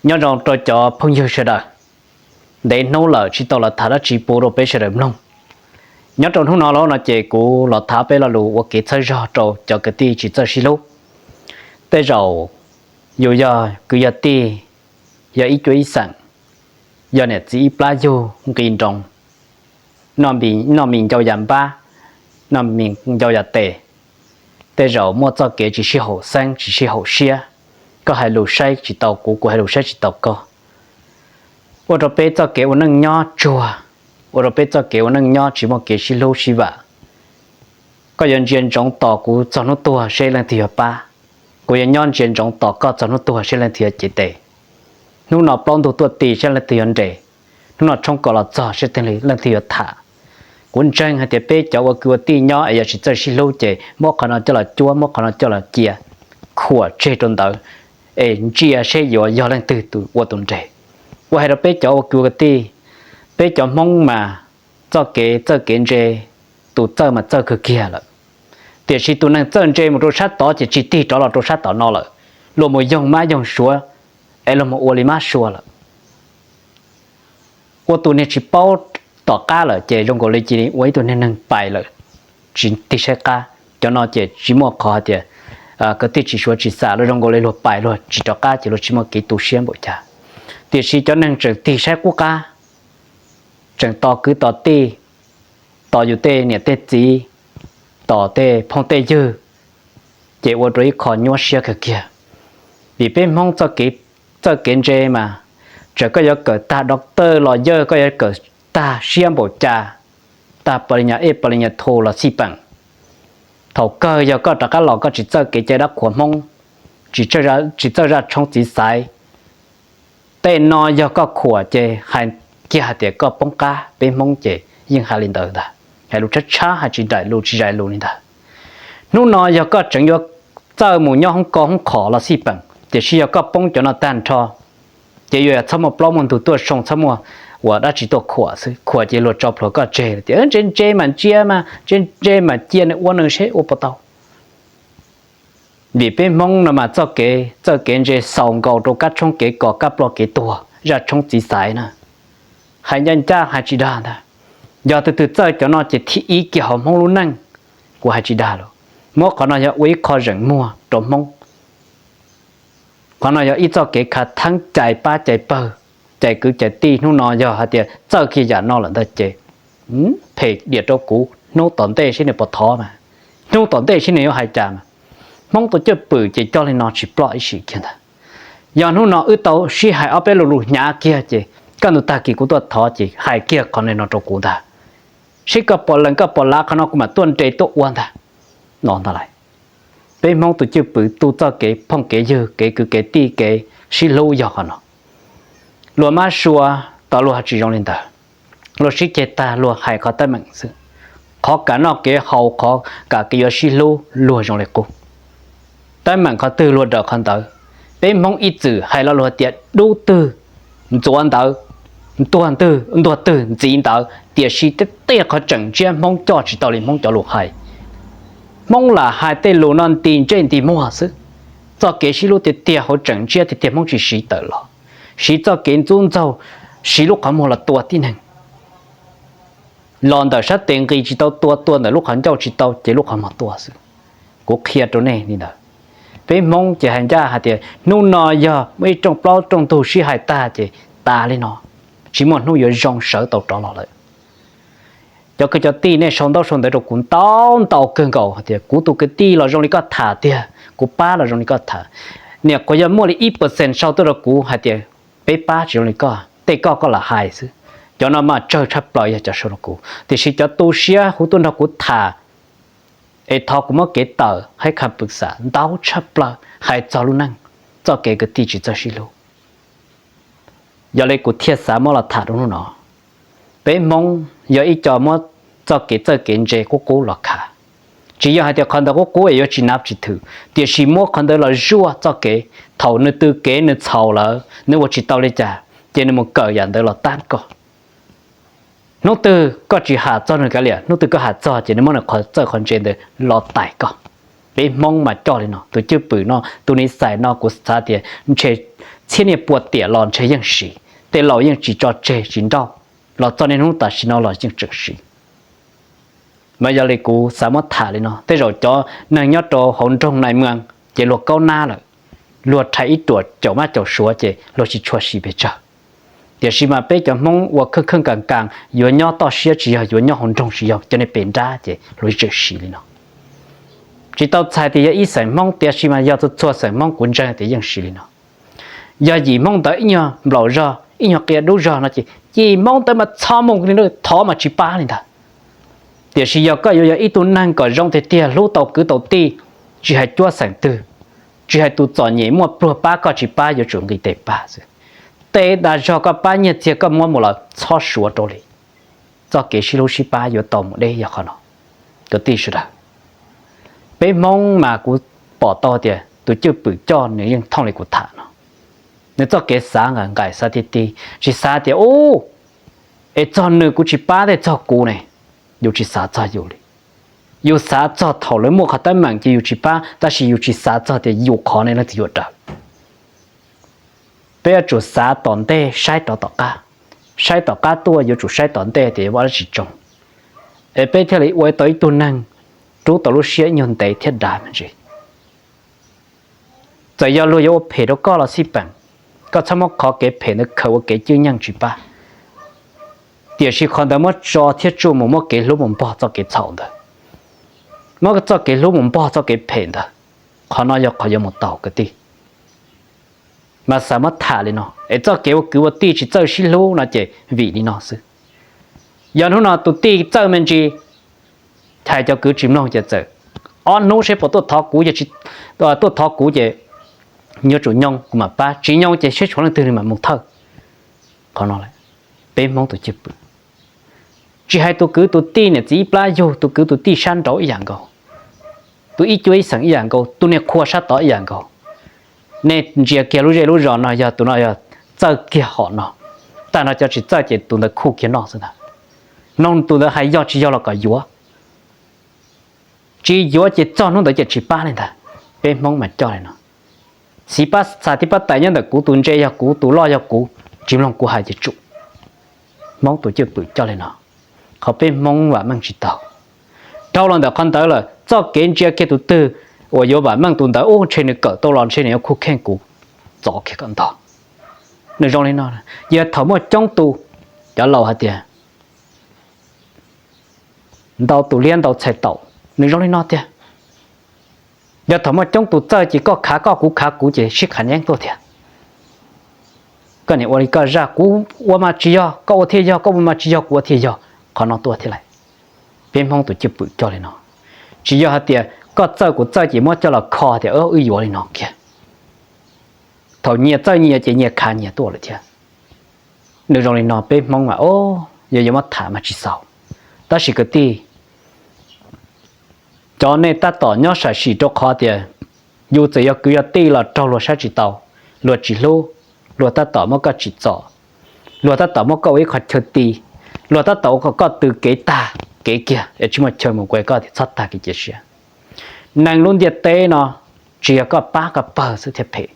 Nyob zoo rau cov phooj ywg sawv daws, ntev hnub lawm tsis tau los tham dab tsi pub rau peb sawv daws mloog. Nyob rau hnub no los no ces kuv los tham peb lo lus ua kev txhawb zog rau cov kwv tij tsis txawj sib hlub. Tej zaum yus yog kwv yog tij, yog ib cuab ib xeem, yog niam txiv ib plab yug nqi nroos, noj mis ncau yas npab, noj mis ncau yas tes, tej zaum muaj txoj kev tsis sib haum xeeb tsis sib haum siab, koj hais lus saib tsis tau kuv, kuv hais lus saib tsis tau koj, ua rau peb txoj kev ua neej nyob tsuag, ua rau peb txoj kev ua neej nyob tsis muaj kev sib hlub sib vam. Koj yuav ntsia ntsoov tos kuv txog hnub tuag seb leej twg yuav pab, kuv yuav nyob ntsia ntsoov tos koj txog hnub tuag seb leej twg yuav cev tes. Hnub no plaub ntug tuaj ti seb leej twg yuav nres, hnub no tshoob kos los txog seb leej twg yuav tham. Kuv ntseeg hais tias peb cov ua kwv ua tij nyob es yog tsis txawj sib hlub ces muab qhov no coj los cuab, muab qhov no coj los cia, khuam tseg rau ntawd, es ntsia seb yuav yog leej twg tus ua tus nres. Ua hais rau peb cov ua kwv ua tij, peb cov Hmoob mas txoj kev txawj kev ntse, tus txawj mas txawj kawg kiag lawm. Tiam sis tus neeg txawj ntse mus rau sab tod ces tsis tig rov los rau sab tom no lawm, luag mus yoog mab yoog suav, es luag mus ua li mab sua lawm. Ua tus niag tsis paub tom qab lawm ces zoo nkaus li cia li ua ib tug niag neeg pais lawm, tsis tig saib qab. Cov no ces tsis muaj qhov hais tias kwv tij tsis suav tsis xam, luag zoo nkaus li luag pais luag tsis rov qab ces luag tsis muaj kev tu siab npaum cas. Tiam sis cov neeg tseem tig saib qub qab, tseem tos kwv tos tij, tos yus tej niam tej txiv, tos tej phooj tej ywg, ces ua rau ib qho nyuaj siab kawg kiag. Vim peb Hmoob txoj kev ntse mas, txawm koj yuav kawm tag doctor los yawg, koj yuav kawm tag siab npaum cas, tag pos li nyas ej pos li nyas thu los xij peem, thaum kawg yog koj rov qab los koj tsis txawj kev cai dab qhuas Hmoob, tsis txawj zaj tshoob txiv xaiv, tej no yog koj khuam ces hais kiag hais tias koj poob qab. Peb Hmoob ces yeej hais li ntawd ntag, hais lus tshab tshab, hais tsis daim lus tsis daim lus li ntag. Hnub no yog koj tseem yuav txawj mus nyob hoob ko hoob qhom los xij peem, tiam sis yog koj poob cov no tag nrho, ces yuav txhob muaj plaub muaj ntug tuaj soo, txhob muaj ua dab tsi tuaj khuam xwb, khuam ces luag tso plhuav koj tseg tias ntse ntse mas ntsia mas, ntse ntse mas cia nws ua nws seb ua puas tau. Vim peb Hmoob no mas txoj kev txawj kev ntse xaus nkaus rau kab tshoob kev kos kab ploj kev tuag zaj tshoob txiv xaiv na. Hais ncaj ncaj hais tsis dag ntag, yog tus twg txawj cov no ces thib ib kiag hauv Hmoob lub neej. Kuv hais tsis dag lawm, muab qhov no yog ua ib qho zeem muag rau Hmoob. Qhov no yog ib txoj kev khav theeb cais pab cais pawg, cais kwv cais tij. Hnub no yog hais tias txawj kiag yam no lawm ntag ces phem diam rau kuv, hnub tom ntej seb nws puas thov mas, hnub tom ntej seb nws yuav hais cas mas. Hmoob tus cwj pwm ces coj li no tsis ploj ib sim kiag ntag. Yog hnub no wb tau sib hais ob peb lo lus hnyav kiag ces kaj ntug tag kis kuv tuaj thov ces hais kiag qhov no rau kuv ntag, seb koj puas lees koj puas lav qhov no kuv mam tuaj nres tuaj ua ntag. No ntag lauj, peb Hmoob tus cwj pwm tu txoj kev phooj kev ywg, kev kwv kev tij, kev sib hlub yog qhov no. Luag mab sua tau luag tsis zoo li ntawd, luag sib ceg tag luag hais qhov teeb meem xwb. Qhov kam noj kev haus, qhov kam kev yuav sib hlub luag zoo li qub. Teeb meem qhov twg luag raws qhov ntawd. Peb Hmoob ib txwm hais lo lus tias dub twg ntxuav ntawd, ntuag twg ntxiv ntawd, tiam sis tej qhov tseem ntsiab Hmoob coj tsis tau li Hmoob cov lus hais. Hmoob lam hais tej lus no nti ntsej nti muag xwb. Txoj kev sib hlub tiag tiag hauv tseem ntsiab tiag tiag Hmoob tsis siv tawm los, siv txoj kev ntxub ntxaug, siv lub qhov muag los tua tib neeg. Los ntawm sab tes nqis tsis tau tua, tua ntawm lub qhov ncauj tsis tau ces lub qhov muag tua xwb. Kuv qhia rau nej li ntawd. Peb Hmoob ces hais ncaj hais tias hnub no yog muaj ib rooj plaub rooj ntug sib hais tag ces tas li no, tsis muaj hnub yuav zoo sawv tau rov los lawm. Cov kwv cov tij, nej sau ntaub sau ntawv rau kuv ntau ntau kawg nkaus hais tias kuv tus kwv tij los zoo li koj tham tiag, kuv pab los zoo li koj tham. Niam qhuav yog muaj li ib percent sau tuaj rau kuv hais tias peb pab tsis zoo li koj, tej koj koj lam hais xwb. Cov no mas tsawg tshaj plaws yog cov sau rau kuv, tiam sis cov tu siab hu tuaj nrog kuv tham es thov kuv muab kev tawm hais kham pwm xam ntau tshaj plaws hais txog lub neej, txoj kev kwv tij tsis txawj sib hlub. Yog li kuv thiaj xav muab los tham rau hnub no. Peb Hmoob yog ib co muab txoj kev txawj kev ntse qub qub los khav. Tsis yog hais tias qhov ntawd qub qub es yuav tsis nav tsis thwm, tiam sis muab qhov ntawd los zuaj txoj kev, thaum nws tw kev nws txhaum lawm nws ua tsis tau li cas ces nws mus kawm yam ntawd los tab koj. Hnub twg koj tsis ham txog nws kav liam, hnub twg koj ham txog ces nws muab nws qhov txawj qhov ntse ntawd los tais koj. Peb Hmoob mas coj li no, tus cwj pwm no, tus niv xais no kuv xav tias ntshe txhiab niaj pua tiam los ntshe yeej siv, tej laus yeej tsis tso tseg tsis nrauj, los txog niaj hnub tam sim no los yeej tseem siv. Mas yog li kuv xav muab tham li no, tej zaum cov neeg nyob rau hauv nroog Nais Mws ces luag kaub nab lawm, luag rhais ib ruam caum mab caum suav ces luag tsis tshua siv pes tsawg. Tiam sis mas peb cov Hmoob ua kheej kheej kas kas yuav nyob toj siab tsis yog, yuav nyob hauv nroog tsis yog, cov neeg pem nrab ces luag tseem siv li no. Tsis tau txhais tias yog ib xeem Hmoob, tiam sis mas yog txhua txhua xeem Hmoob kuv ntseeg tias yeej siv li no. Yog yim Hmoob ntawd ib nyuag nplaum zog ib nyuag qia dub zog no ces yim Hmoob ntawd mas txhob mus li, thov mas tsis pab li ntag. Tiam sis yog koj yuav yog ib tug neeg kom zoo tiag tiag, hlub tau kwv tau tij, tsis hais cuab xeem twg, tsis hais tus txom nyem muaj pluag pab koj tsis pab yuav tsum nqis tes pab xwb. Tej dag zog koj pab nyiaj txiag koj muab mus lawm txhob suav rau li. Txoj kev sib hlub sib pab yuav tau mus deb yog qhov no. Kwv tij sawv daws, peb Hmoob mas kuv pom tau tias tus cwj pwm coj nws yeej thooj li kuv tham no. Nws txoj kev xav nqaim nqaim xav ti ti, tsis xav tias ub, es txog nws kuv tsis pab tej txog kuv ne. Yus tsis xav txog yus li. Yus xav txog thaum lawv muaj qhov teeb meem ces yus tsis pab, tab sis yus tsis xav txog tias yus qhov ne leej twg yuav raws. Peb yuav tsum xav tom ntej saib rov tom qab. Saib tom qab tuaj yuav tsum saib tom ntej tias yuav ua dab tsi tsoom, es peb thiaj li ua tau ib tug neeg rub tau lub siab ib nyuag ntev thiab dav me ntsis. Txawm yog luag yuav ua phem rau koj los xij peem, koj txhob muab qhov kev phem ntawd khaws ua kev cwj nyeej tsis pab. Tiam sis qhov ntawd muab tso thiab tsuj mus muab kev hlub mus npog txoj kev txhaum ntawd, muab txoj kev hlub mus npog txoj kev phem ntawd. Qhov no yog qhov yuav mus tau kwv tij. Mas xav muab tham li no es txoj kev ua kwv ua tij tsis txawj sib hlub no ces vim li no xwb. Yog hnub no tus tij txawj me ntsis, hais cov kwv tsis mloog ces txawm ob hnub seb puas tuaj thov kuv, yog tuaj thov kuv ces yuav tsum nyoo kuv mam pab, tsis nyoo ces seb tshuav leej twg nws mam mus thawj. Qhov no peb Hmoob tus cwj pwm. Tsis hais tus kwv tus tij niam txiv ib plab yug, tus kwv tus tij sab nraud ib yam nkaus, tus ib cuab ib xeem ib yam nkaus, tus niag qhua sab tod ib yam nkaus. Nej ntsia kiag lub zej lub zos no yog tus no yog txawj kiag hom no, tag nrho cov tsis txawj ces tus ntawd khuj kiag noj xwb ntag. Mloog tus ntawd hais yog tsis yog los kom yuav. Tsis yuav ces txog hnub ntawd ces tsis pab li ntag. Peb Hmoob mas coj li no. Txiv pab txha tib pab tais nyob ntawm kuv, tus ntse yog kuv, tus loj yog kuv, tsis mloog kuv hais ces tsum. Hmoob tus cwj pwm coj li no. Qhov peb Hmoob vam meej tsis tau. Dhau los ntawm qhov ntawd lawm txoj kev ntsia kiag tus twg uas yuav vam meej tus ntawd ub ntshe nws kawm tau los ntshe nws yuav khuj kheej kuv, txov kiag kom ntog. Nws zoo li no, yog thaum muaj coob tus, cov laus hais tias ntau tus liab ntau txhais taum, nws zoo li no tiag. Yog thaum muaj coob tus txawj ces koj khav koj kuv khav kuv ces sib khav nyeeb tuaj tiag. Koj niam ua li koj zaj, kuv ua mas tsis yog koj ua thiaj yog, koj ua mas tsis yog kuv ua thiaj yog, qhov no tuaj thiaj li. Peb Hmoob tus cwj pwm coj li no. Tsis yog hais tias koj txawj kuv txawj ces muab coj los kho tias wb yuav li no kiag. Thaum nyias txawj nyias ces nyias khav nyias tuaj lawm thiab. Nws zoo li no peb Hmoob mas o, yog yuav muab tham mas tsis xaus. Tab sis kwv tij, cov nej tab tom nyob sam sim rau qhov tias yus txawm yog kwv yog tij los raug luag saib tsis taus, luag tsis hlub, luag tab tom muab koj tsim txom, luag tab tom muab koj ua ib qho chaw ti, luag tab tom ua kom koj tw kev tag kev kiag es tsis muaj chaw mus kuv koj tias txhob tag kev cia siab. Neeg lub ntiaj teb no tsis yog koj pab koj pawg xwb thiaj phem,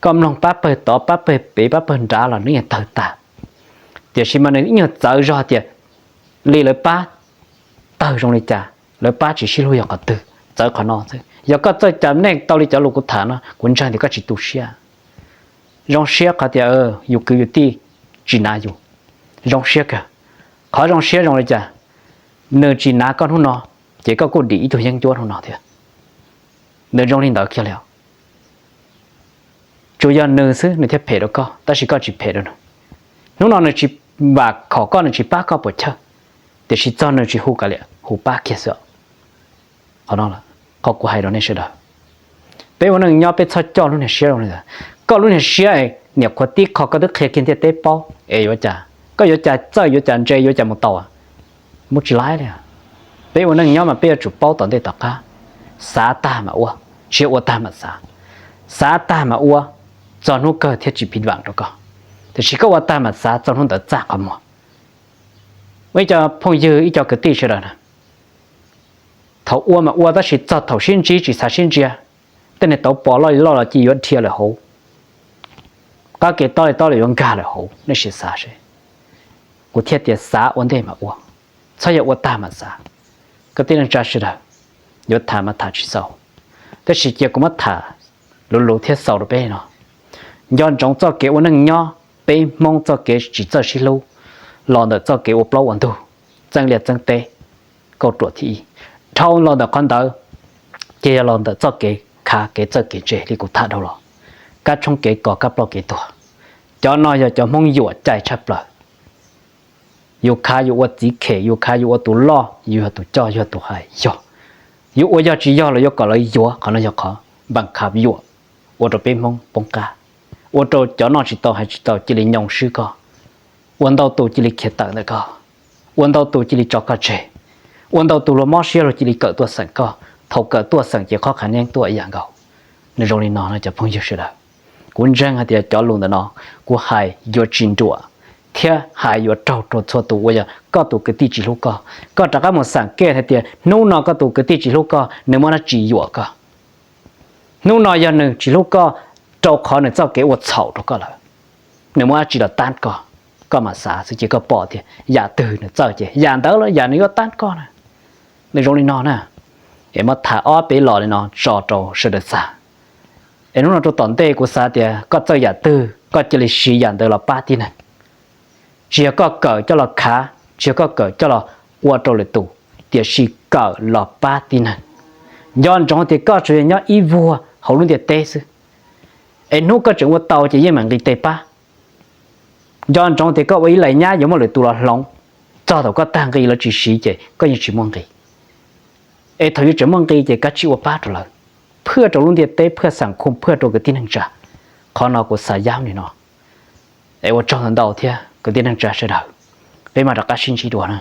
koj mloog pab pawg tod pab pawg pem pab pawg nrad los nws yeej tawg tag. Tiam sis mas nws ib nyuag txawv zog tias li lawv pab tawg zoo li cas, lawv pab tsis sib hlub yog qhov twg, txawv qhov no xwb. Yog koj txawj cov neeg tau li cov lus kuv tham no kuv ntseeg tias koj tsis tu siab. Zoo siab qhov tias yus kwv yus tij tsis nav yus, zoo siab kawg. Qhov zoo siab zoo li cas? Nws tsis nav koj hnub no, ces koj kuj dim ib tug yeeb ncuab hnub no thiab. Nws zoo li ntawd kiag li. Tsuas yog nws xwb nws thiaj phem rau koj, tab sis koj tsis phem rau nws. Hnub no nws tsis vam khom koj, nws tsis pab koj puas chawj, tiam sis txog nws tsis hu kav liam, hu pab kiag xwb. Qhov no, qhov kuv hais rau nej sawv daws, peb ua neej nyob peb txhob coj lub niag siab zoo li ntawd. Koj lub niag siab niam qhuav tib qho koj twb qhia kiag ntiaj teb paub es yuav cas, koj yuav cas txawj, yuav cas ntse, yuav cas mus tau? Muaj tsis laib li. Peb ua neej nyob mas peb yuav tsum paub tom ntej tom qab, xav tag mam ua, tsis yog ua tag mam xav. Xav tag mam ua, txog hnub kawg thiaj tsis phiv vam rau koj. Tiam sis koj ua tag mam xav, txog hnub ntawd txaj qhov muag. Ib co phooj ywg ib co kwv tij sawv daws na, thaum ua mas ua tab sis txog thaum sib ntsib tsis xav sib ntsia, tej niag tauv pos loj li loj los cia yuav dhia lawm hauv. Pab kev tob li tob lawm yuav nkag lawm hauv, nej sim xav seb. Kuv thiaj tias xav ua ntej mas ua, txhob yog ua tag mas xav. Kwv tij neej tsa sawv daws, yuav tham mas tham tsis xaus, tab sis cia kuv muab tham luv luv thiab xaus rau peb no. Nco ntsoov txoj kev ua neej nyob, peb Hmoob txoj kev tsis txawj sib hlub los ntawm txoj kev ua plaub ua ntug, txeeb liaj txeeb teb, kauj ruam thib ib. Dhau los ntawm qhov ntawd ces yog los ntawm txoj kev khav kev txawj kev ntse li kuv tham dhau los, kab tshoob kev kos kab ploj kev tuag. Cov no yog cov Hmoob yuam cai tshaj plaws. Yus khav yus ua txiv khem, yus khav yus ua tus loj, yus yog tus coj yus yog tus hais yog, yus ua yog tsis yog los yuav kom lawv yuav, qhov no yog qhov npam khav yuam, ua rau peb Hmoob poob qab, ua rau cov noj tsis tau hais tsis tau cia li nyoo swb koj, ua ntau tus cia li khiav tawm ntawm koj, ua ntau tus cia li tso koj tseg, ua ntau tus luag mob siab luag cia li kawm tuaj xeem koj, thaum kawm tuaj xeem ces qhov qhav neeb tuaj ib yam nkaus. Nws zoo li no no cov phooj ywg sawv daws. Kuv ntseeg hais tias cov lus ntawm no kuv hais yuav tsis nruam thiab hais yuav raug rau txhua tus uas yog koj tus kwv tij tsis hlub koj. Koj rov qab mus xam kej hais tias hnub no koj tus kwv tij tsis hlub koj, nws muaj dab tsi yuam koj? Hnub no yog nws tsis hlub koj rau qhov nws txoj kev ua txhaum rau koj lawm, nws muaj dab tsi los tab koj? Koj mam xav xwb ces koj pom tias yam twg nws txawj ces yam ntawd los yam nws yuav tab koj na. Nws zoo li no na, es muab tham ob peb los li no tso rau sawv daws xav. Es hnub no rau tom ntej kuv xav tias koj txawj yam twg koj cia li siv yam ntawd los pab tib neeg. Tsis yog koj kawm coj los khav, tsis yog koj kawm coj los ua rau lwm tus, tiam sis kawm los pab tib neeg. Nco ntsoov tias koj tsuas yog nyob ib vuag hauv lub ntiaj teb xwb, es hnub koj tseem ua tau ces yeej mam nqis tes pab. Nco ntsoov tias koj ua ib laim nyab yuav muaj lwm tus los hloov, txog thaum koj tag nqi lawv tsis siv ces koj yeej tsis muaj nqis. Es thaum yuav tseem muaj nqi ces kav tsij ua pab rau lawv, phwaj rau lub ntiaj teb, phwaj xam khum, phwaj rau kwv tij neej tsa. Qhov no kuv xav yab li no. Es ua tsaug ntau ntau thiab kwv tij neej tsa sawv daws, peb mam rov qab sib ntsib dua na.